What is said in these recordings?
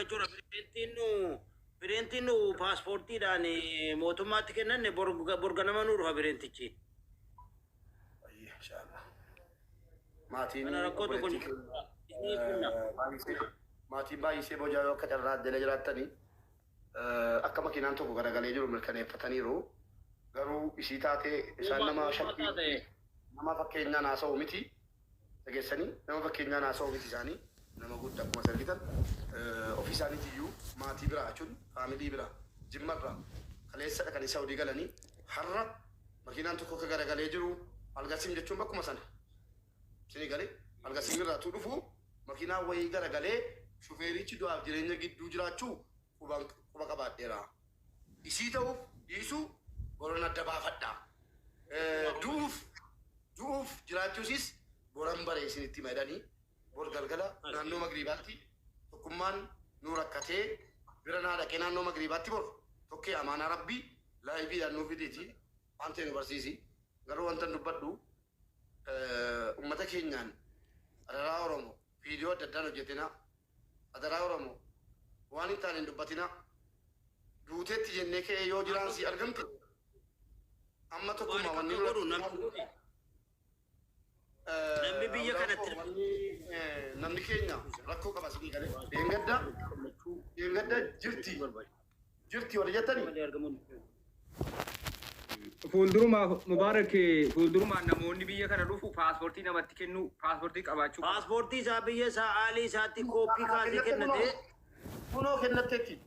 dhufa jechuudha. Pireentiin nu paaspoortiidhaan mootummaatti kennanne borga nama nu dhufa pireentichi. Ayyee, inshallah. Maatiin Kana rakkoo tokko obboleettii keenya maatiin baay'isee bojaa yoo akka carraa jala jiraattanii akka makiinaan tokko garagalee jiru mirkaneeffataniiru. Garuu isii taatee isaan nama shakkii nama fakkeenyaan haasa'u miti. Dhageessanii, nama fakkeenyaan haasa'u miti. Isaanii nama guddaa akkuma argitan ofii isaaniitiyyuu maatii biraa jechuun family biraa Jimmarraa kaleessadha kan isa Saudii galanii har'a makiinaan tokko akka garagalee jiru Algasiim jechuun bakkuma sana. Isinii galee, Algasiim irraa tu dhufu makiinaan wayii garagalee shufeerichi du'aaf jireenya gidduu jiraachuu quba qabaadheera. Isii ta'uuf dhiisuu boran adda baafadha. Du'uuf jiraachuusis boran bare isinitti hima jedhanii bor galgala naannoo magriibaatti Tokkummaan nu rakkatee bira naa dhaqee naannoo magriibaatti bor tokkee amaanaa rabbii liveiidhaan nuu fidiiti waan ta'e nu barsiisi. Garuu wanta dubbadhu ummata keenyaan adaraa Oromoo viidiyoo adda addaan hojjetina. Adaraa Oromoo waan hin taane hin dubbatina. Duuteetti jennee ka'ee yoo jiraan si argamte amma tokkummaa Waan wanni akka godhu namni biyya kanatti wanni namni keenya rakkoo qaba isinii galee. Dheengadda jirti jirti wal jettanii. Fuuldurumaaf Mubaarak, fuuldurumaan namoonni biyya kana dhufu paaspoortii namatti kennu, paaspoortii qabaachuu qabu. Paaspoortii isaa biyya isaa haalii isaatti kooppii kaasee kennatee. Kunoo kennatteetti.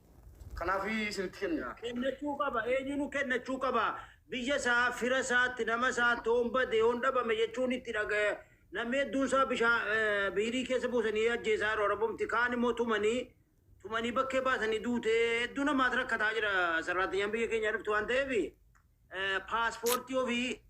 Kanaaf isinitti kenna. Kennachuu qaba. Eenyuunu kennachuu qaba. Biyya isaa, fira isaatti, nama isaatti hoon bade, hoon dhabame jechuun itti dhagaya. Namni hedduun isaa bishaan biirii keessa buusanii ajjeesaa yeroo rabumti kaan immoo tumanii tumanii bakkee baasanii duutee hedduu namaatu rakkataa jira. Sarraatiyyaan biyya keenya dhuftu waan ta'eef paaspoortii ofii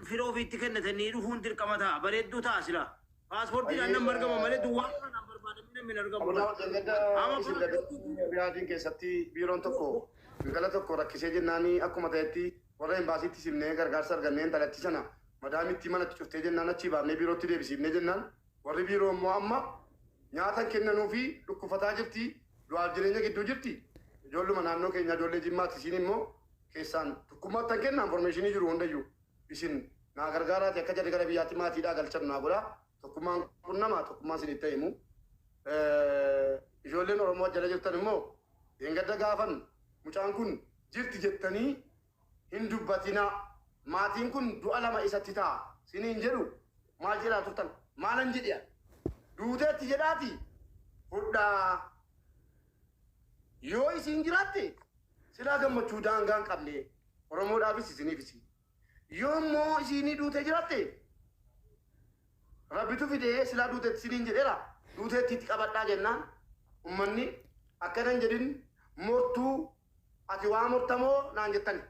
fira ofiitti kennatanii dhufuun dirqama ta'a. Bareedduu ta'a sila. Paaspoortiidhaan nama argama malee duwwaa kanaan barbaadamee namni hin argamu. Abunaa dheengadda Amma isin Riyaadiin keessatti biiroon tokko galgala tokko rakkisee jennaanii akkuma ta'etti warra embaasiitti simnee gargaarsa argannee intalatti sana madaamitti manatti cuftee jennaan achii baafnee biirootti deebisiifnee jennaan warri biiroo immoo amma nyaata kennanuu fi dhukkufataa jirti, du'aaf jireenya gidduu jirti. Ijoolluma naannoo keenya, ijoollee Jimmaati. Isiin immoo keessaan tokkummaatti kenna information jiru hundayyuu isin naa gargaaraati akka jarri gara biyyaatti maatiidhaa galchan naa godhaa. Tokkummaan kun nama tokkummaan isinitti himu. Ijoolleen Oromoo jala jirtan immoo dheengadda gaafan mucaan kun jirti jettanii hin dubbatinaa, maatiin kun du'a lama isatti ta'a siniin jedhu maal jedhaa turtan? Maalan jedhe? Duuteetti jedhaati fudhaa. Yoo isiin jiraatte silaa gammachuu daangaa hin qabne Oromoodhaafis isiniifis. Yoo immoo isiinii duutee jiraatte Rabbitu fidee silaa duuteetti siniin jedheera, duuteetti itti qabadhaa jennaan ummanni akkanan jedhin mortuu ati waa mortamoo naan jettani.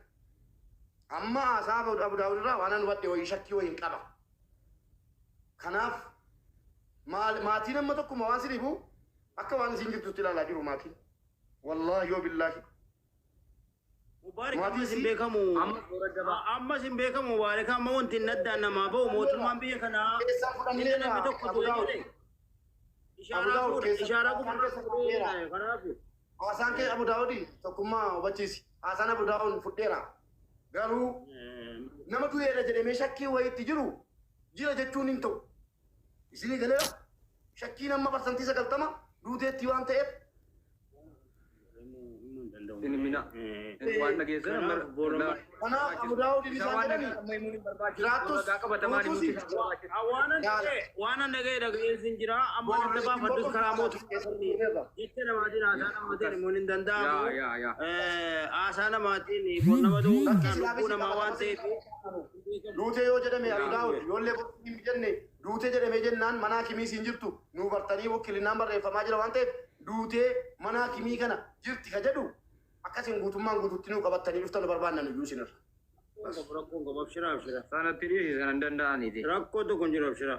Amma haasaa Abu Daawud irraa waan an hubadhe wayii shakkii wayii hin qaba. Kanaaf maal maatiin amma tokkuma waan si dhibu akka waan isiin jirtutti ilaalaa jiru maatiin. Wallaahi yoo billaahi. Mubaarik Maatiin ammas hin si beekamu. Amma toora gabaa. Ammas hin beekamu Mubaarik. Amma wanti hin addaan namaa bahu mootummaan biyya kanaa Keessaa inni fudhanneera namni tokko Abu du'e Daawud. jedhe Abu ishaaraa Daawud fuudha keessa ishaaraa haasaan gubbaa keessa fudhanneera. fuudhee kanaaf. Haasaan kee Abu Daawudi tokkummaa hubachiisi. Haasaan Abu Daawud fudheera. Garuu nama du'eera jedhamee shakkii wayiitti jiru jira jechuun hin ta'u. Isinii galeera, shakkiin amma 90% duuteetti waan ta'eef. Isin mina waan dhageessan amma Kanaaf boroma Kanaaf Abu Daawud Isa isaan waan jedhani dhageessan amma himuun hin barbaachisu. Jiraatus Ragaa qabatamaan himuun duutus hin barbaachisu. Waanan yaala. dhaga'e waanan dhaga'e dhaga'een jira. Amma adda baafadhus karaa mootummaa jecha namaatiin haasaa namaatiin himuun hin danda'amu. Yaa yaa yaa. Haasaa namaatiin kun nama ta'uu Lakki lubbuu silaafis namaa waan ta'eef. Duutee yoo jedhame Abu Daawud yoollee hin jenne duutee jedhamee jennaan mana hakimii siin jirtu nuu bartanii wakkilinaan barreeffamaa jira waan ta'eef duutee mana hakimii kana jirti ka jedhu akkasiin guutummaan guututti nuu qabattanii dhuftan nu barbaannan iyyuu isinirra. Rakkoon qabu, abshira, abshira. Sanatti dhiisi, sana hin danda'aniiti. Rakkoo tokko hin jiru, abshira.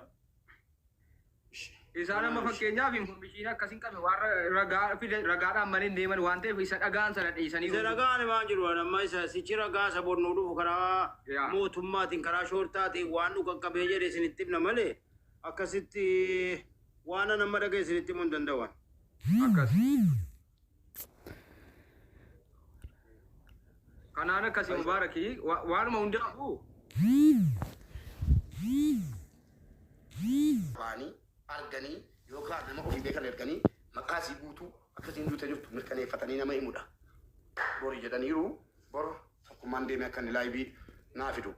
Isaan amma fakkeenyaaf information akkas hin qabne waan ragaa fide ragaadhaan malee hin deeman waan ta'eef isa dhagaan sana dhiisanii. Isa ragaan waan jiru amma isa sichi ragaa isa bornuu dhufu karaa mootummaatiin karaa shoortaatiin waan nu qaqqabee jedhe isinitti himna malee akkasitti waan an amma dhagaye isinitti himuu hin danda'u. Akkas. Kanaan akkasii Mubaarakii waanuma hundaafuu Baanii arganii yookaan nama ofii beekan erganii maqaa isii guutuu akkasiin duute jirtu mirkaneeffatanii nama himudha. Bori jedhaniiru, bor tokkummaan deemee akka inni live naa fidu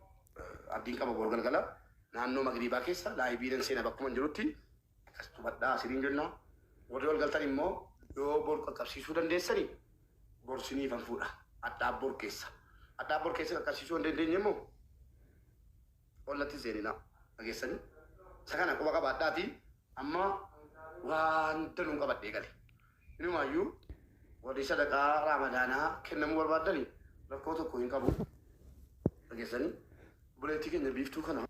abdiin qaba. Bor galgala naannoo magriibaa keessa live nan seena, bakkuma hin jirutti akkas hubadhaa asiriin jenna. Warri ol galtan immoo yoo bor qaqqabsiisuu dandeessanii bor siniifan fuudha. Addaa bor keessa. Addaa bor keessa qaqqabsiisuu hin dandeenye immoo ollatti seeninaa dhageessanii. Isa kana quba qabaadhaati, amma waan danuun qabadhee gale. Inumaayyuu warri sadaqaa Raamadaanaa kennamuu barbaadani rakkoo tokko hin qabu. Dhageessanii, buleettii keenya Biiftuu kana.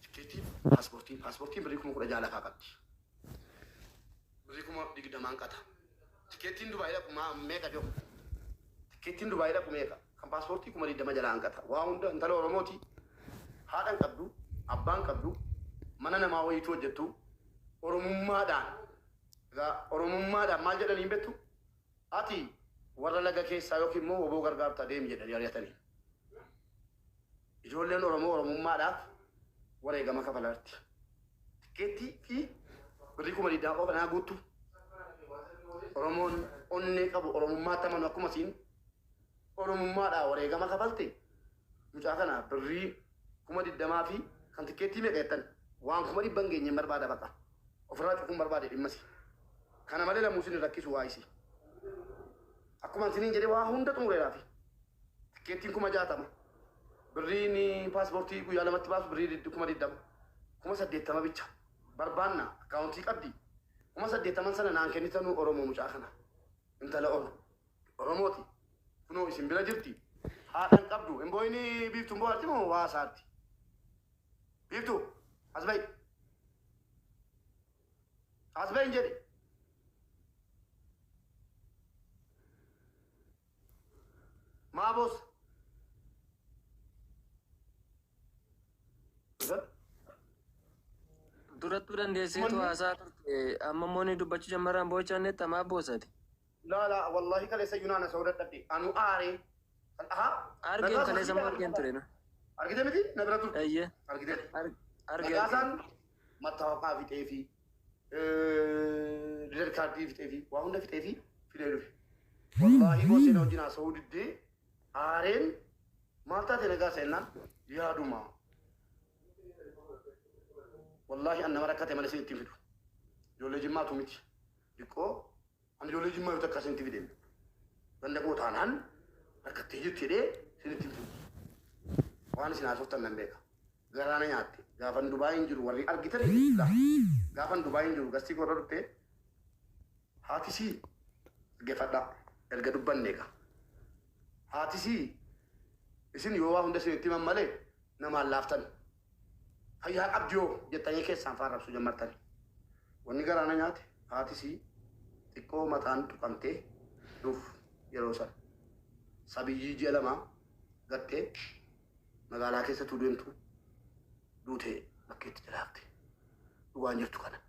Tikeetiin, paaspoortiin birrii 16,000 lafaa qabdi. Birrii 20,000n qata. Tikeettiin Dubaayii dhaqu meeqa jiru? Tikeettiin Dubaayii dhaqu meeqa? Kan paaspoortii 20,000 jalaa hanqata. Waa hunda intala Oromooti. Haadha hin qabdu, abbaa hin qabdu, mana namaa wayiitu hojjettu. Oromummaadhaan. Egaa Oromummaadhaan maal jedhanii hin beektu? Ati warra laga keessaa yookiin immoo woboo gargaarta, deemi jedhanii ari'atanii. Ijoolleen Oromoo Oromummaadhaaf wareegama kafalarti. Tikeettii fi birrii 20,000 qofa naa guuttu. Oromoon onnee qabu, Oromummaatti amanu, akkuma siin Oromummaadhaa wareegama kafalte, mucaa kana birrii 20,000 fi kan tikeettii meeqa jettan, waan 100,000 hin geenye barbaada baqa. Ofirraa cufuun barbaade dhimmasi. Kana malee lamuu isin rakkisu waa isi. Akkuma isiniin jedhee waa hunda xumureeraafi. Tikeettiin 60,000. Birriin paaspoortii guyyaa lamatti baasu birrii 20,000. 80,000 bicha. Barbaanna akkaawuntii qabdi. 80,000 sana naan kennitanuu Oromoo mucaa kana. Intala Oromooti. Kunoo isin bira jirti. Haadha hin qabdu. Hin boo'ini Biiftuu, hin boo'arti moo waa saarti? Biiftuu as ba'i. As ba'i hin jedhe. Maa boossa? Durattuu dandeesseetu haasaa turte. Amma immoo ni dubbachuu jammarraan boo'ichaan netta maaf boosate? Laa laa, wallahi kaleessa iyyuu naan haasa'uu dadhabde. Anu aaree. Ahaa. Argeen Nagaa kaleessa immoo argeen ture na. Argite miti, na bira turte. Eeyyee. Argite. Arge arge. Nagaasaan mattaawaqaa fixee fi leader kaardii fixee fi waa hunda fixee fi fidee dhufe. Wallahi boosee na wajjin haasa'uu diddee, aareen maal taate nagaa seennaan yaaduma. Wallahi an nama rakkate malee isin ittiin fidu. Ijoollee Jimmaatu miti. Diqqoo ani ijoollee Jimmaa yoo takka isinitti fide, ganda koo taanaan rakkattee jirti jedhee isinitti hin fidu. Waan isin haasoftan nan beeka. Garaa na nyaatte. Gaafan Dubaayin jiru warri argitan, gaafan Dubaayin jiru gastii koo irra dhufte haati sii dhaggeeffadhaa erga dubbanne egaa. Haati sii, isin yoo waa hunda isinitti himan malee namaan laaftan. Fayyaa qabdi yoo jettanii keessaan faarrabsuu jammartani. Wanni garaa na nyaate, haati sii xiqqoo mataan tuqamtee duuf yeroo sana. Sabiyyii ji'a 2 gattee magaalaa keessattuu deemtu duutee bakkeetti jalaafte. Dhugaan jirtu kana.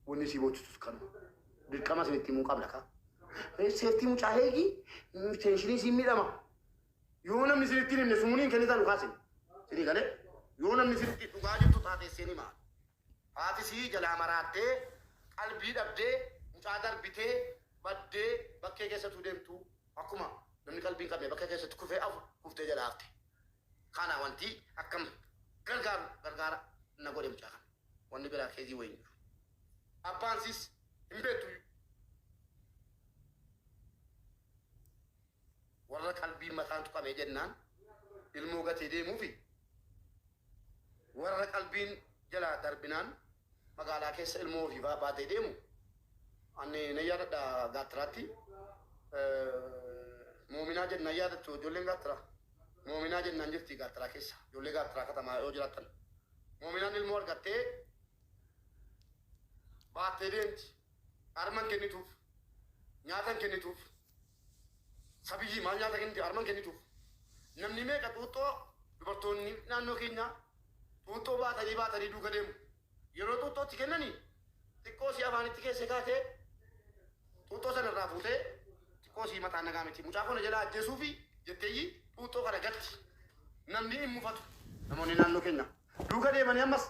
Wanni sii boochisus kanuma. Dirqama isinitti himuu qabna kaa. Safety mucaa eegi, tension siin miidhama. Yoo namni isinitti hin himne sumuuniin kennitan dhukaasin. Isinii galee, yoo namni isinitti dhugaa jirtu taateesseen himaa. Haati sii jalaa maraattee, qalbii dhabdee, mucaa darbitee baddee bakkee keessattuu deemtu, akkuma namni qalbii hin qabne bakka keessatti kufee afu kuftee jalaa hafte. Kana wanti akkam gargaaru gargaara na godhe mucaa kana. Wanni biraa keezii wayii hin jiru. Abbaan siis hin beektu. Warra qalbiin mataan tuqamee jennaan ilmoo gatee deemuufi warra qalbiin jalaa darbinaan magaalaa keessa ilmoo ofii baatee deemu, ani nan yaadadha, gaattiraatti Moominaa jennaan yaadattu, ijoolleen gaattiraa Moominaa jennaan jirti gaattiraa keessa, ijoollee gaattiraa katamaa yoo jiraattan. Moominaan ilmoo argattee baattee deemti, harman kennituuf, nyaatan kennituuf, sabiyyii maal nyaata kenniti, harman kennituuf. Namni meeqa xuuxxoo, dubartoonni naannoo keenyaa xuuxxoo baatanii baatanii duuka deemu. Yeroo xuuxxootti kennanii xiqqoo si afaanitti keessa kaatee Xuuxxoo sana irraa fuutee xiqqoo sii mataan nagaa miti. Mucaa kana jalaa ajjeesuu fi jetteeyyi xuuxxoo kana gatti. Namni hin mufatu. Namoonni naannoo keenya. Duuka deemanii ammas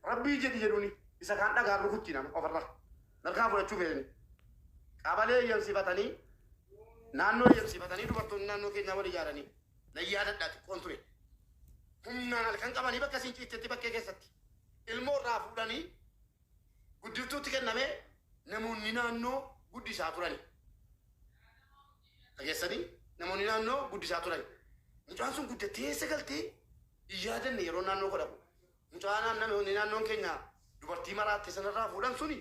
rabbii jedhi jedhuuni isa kaan dhagaan rukutti nama ofirraa. Narkaa fudhachuu fedhani. Qabalee eeyyamsiifatanii naannoo eeyyamsiifatanii dubartoonni naannoo keenyaa wal ijaaranii. Nan yaadadhaa xiqqoon ture. Humnaan halkan qabanii bakka isiin ciistetti bakkee keessatti. Ilmoo irraa fuudhanii guddiftuutti kennamee namoonni naannoo guddisaa turani. Dhageessanii namoonni naannoo guddisaa turani. Mucaan sun guddattee eessa galtee hin yaadanne yeroo naannoo godhamu. Mucaa namoonni naannoon keenya dubartii maraatte sanarraa fuudhan suni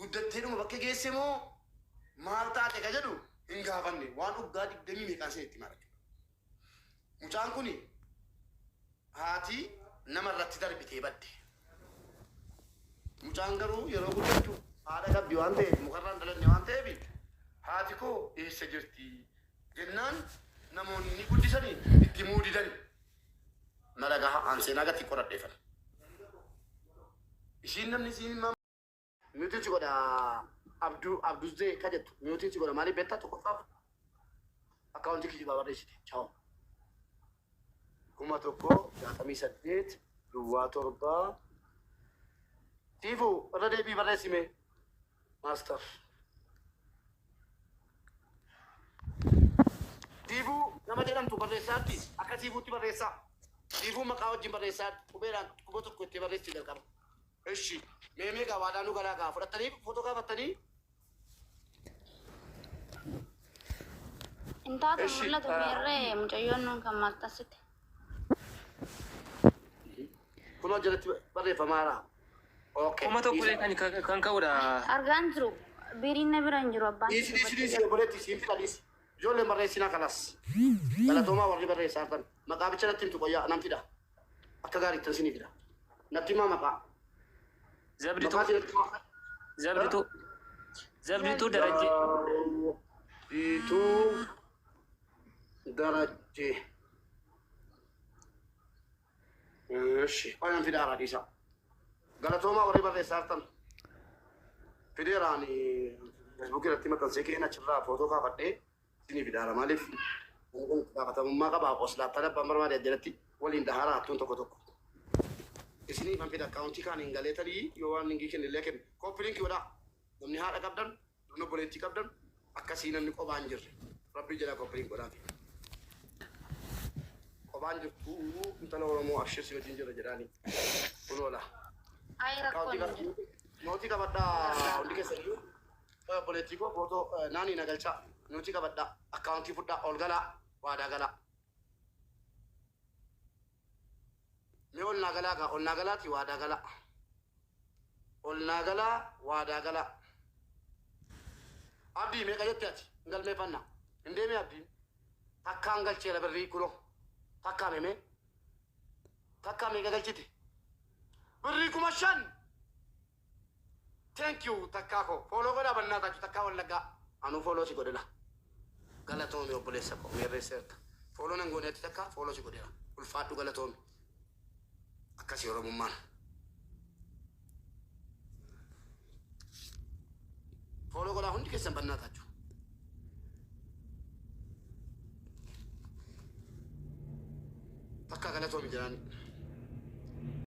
guddatteedhuma bakka geesse moo maal taate ka jedhu hin gaafanne waan waggaa digdamii meeqaan isin itti mara. Mucaan kuni haati nama irratti darbitee badde. Mucaan garuu yeroo guddattu haadha qabdi waan ta'eef mukarraan dhalanne waan ta'eef haati koo eessa jirti jennaan namoonni guddisanii itti muudidani. Na dhagaha an seenaa gatii qoradheefan. Isiin namni isiin Mute si godha Abduu Abduzee ka jettu mute si godha maaliif beektaa tokkoffaaf akkaawuntii kijibaa barreessite chaaw. 1068 duwwaa 7 Siifu irra deebii barreessime master. Siifuu nama jedhamtu barreessaatti akka siifuutti barreessaa. Siifuu maqaa wajjin barreessaa qubeedhaan qubee tokko itti barreessi jalqaba. Eshi mee mee gaa waadaa nu galaa gaa fudhattanii footoo kaafattanii Hin taatu Eshi, mul'atu meerree mucayyoon nuun kan maxxansite. Kunoo jalatti barreeffamaara. Okay. 1000 illee kan ka'udha. Argaan jiru. Biriin na bira hin jiru abbaan Dhiisi dhiisi dhiisi obboleetti siin fida dhiisi. Ijoolleen barreessinaa kanas. Galatoomaa warri barreessaa jirtan. Maqaa bicha natti himtu qoyyaa nan fida. Akka gaariittan sinii fida. Natti himaa maqaa. Zabdituu. Maqaa sinatti himaa. Zabdituu. Zabdituu Darajjee. Zabdituu Darajjee. Eshi. Qoy nan fida haaraa dhiisaa. Galatoomaa warri barreessaa jirtan. Fideeraan Feesbuukii irratti maxxansee keen achirraa footoo kaafadhee isinii fidaara. Maaliif namni kun itti gaafatamummaa qaba. Qoslaattaan abbaan barbaade addanatti waliin dhahaara hattuun tokko tokko. Isinii fan fida akkaawuntii kaan hin galee tarii yoo waan linkii kenne illee kenne. Kooppi linkii godhaa. Namni haadha qabdan, namni obboleettii qabdan akkasii namni qobaa hin jirre. Rabbii jedhaa kooppi linkii godhaa. Qobaan jirtu intala Oromoo abshir si wajjin jirra jedhaani. Kun oola. Ayi rakkoon hin jiru. Nootii qabadhaa hundi keessan iyyuu. Obboleettii koo footoo naanii na galchaa. Nootii qabadhaa. Akkaawuntii fudhaa. Ol galaa. Waadaa galaa. Mee ol naa galaa gaa. Ol naa galaati waadaa galaa. Ol naa galaa waadaa galaa. Abdii meeqa jette ati? Hin galmeeffanna. Hin deemee abdiin. Takkaan galcheera birrii kunoo. Takkaa meemee. Takkaa meeqa galchite? Birrii 5000. Thank you takkaa koo. Follow godhaa bannaa tachu takkaa wallaggaa. Anuu follow si godhela. Galatoomi obboleessa koo meerreesseerta. Follow nan goone ati takkaa follow si godheera. Ulfaadhu galatoomi. Akkasii Oromummaan. Follow godhaa hundi keessan bannaa tachu. Takkaa galatoomi jedhaani.